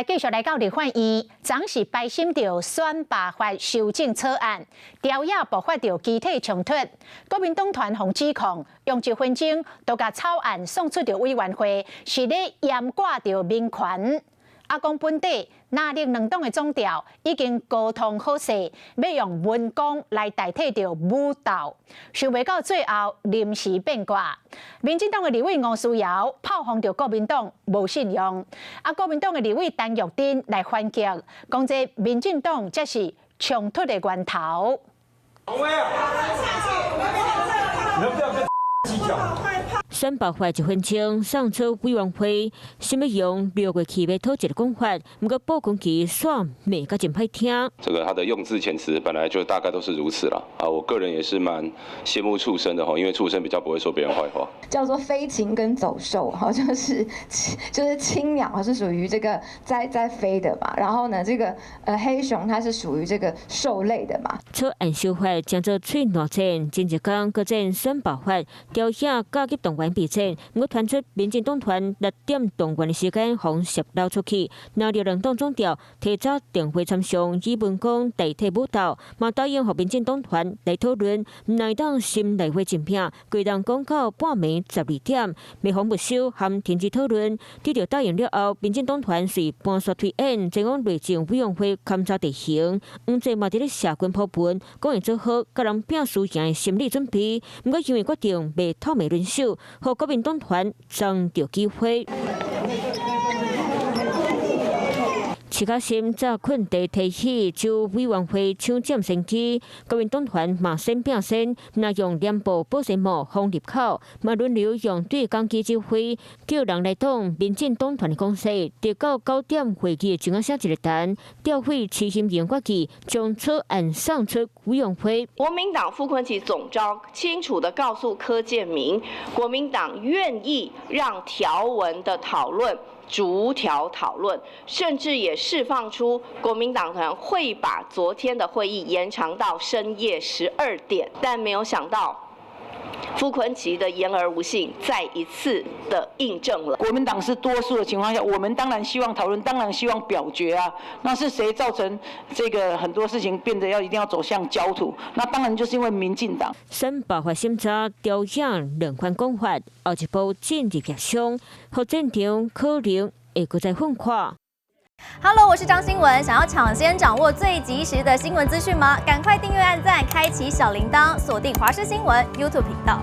繼續來到立法院，昨是排審著選罷法修正草案，朝野爆發著肢體衝突，國民黨團予指控用一分鐘就共草案送出著委員會，是咧閹割著民權。啊，講本底藍綠兩黨的總召已經溝通好勢，欲用文攻來代替著武鬥，想袂到最後臨時變卦。民進黨的立委吳思瑤炮轟著國民黨無信用，啊，國民黨的立委陳玉珍來反擊，講這民進黨才是衝突的源頭。你不要跟計較。選罷法一分鐘送出委員會，想欲用6月起欲討一个講法，毋過傅崑萁煞罵甲真歹聽。這個他的用字遣詞本來就大概都是如此啦。啊，我個人也是蠻羨慕畜生的吼，因為畜生比較不會說別人壞話。叫做飛禽跟走獸，哈，就是青鳥是屬於這個在飛的嘛，然後呢，這個黑熊它是屬於這個獸類的嘛。草案修法將做喙瀾戰，前一工閣戰選罷法，朝野加急動員備戰，毋過傳出民進黨團6點動員的時間，予洩漏出去，藍綠兩黨總召提早電話參商，以文攻代替武鬥，嘛答應予民進黨團來討論，毋但會當心內話真拼，規人講到半暝12點，美方沒收含停止討論。得著答應了後，民進黨團遂盤煞推演，前往內政委員會勘察地形，黃捷嘛佇咧社群 po 文，講會做好共人拚輸贏的心理準備，毋過因為決定袂透明輪手，予國民黨團爭著機會。徐巧芯早睏地提起州委員會搶佔先機，國民黨團嘛先拼先，若用臉部保鮮膜封入口，嘛輪流用對講機指揮，叫人來擋民進黨團的攻勢。直到9點會議鐘仔聲一個彈，調會齊心營決議，將草案送出委員會。國民黨傅崑萁總召清楚地告訴柯建銘，國民黨願意讓條文的討論逐條討論，甚至也釋放出國民黨團會把昨天的會議延長到深夜12點，但沒有想到傅崑萁的言而無信再一次的印證了。國民黨是多數的情況下，我們當然希望討論，當然希望表決啊。那是誰造成這個很多事情變得要一定要走向焦土？那當然就是因為民進黨。選罷法審查朝野兩款講法，後一步進入協商，予戰場可能會閣再分化。 Hello，我是張新聞，想要搶先掌握最及時的新聞資訊嗎？趕快訂閱、按讚、開啟小鈴鐺，鎖定華視新聞 YouTube 頻道。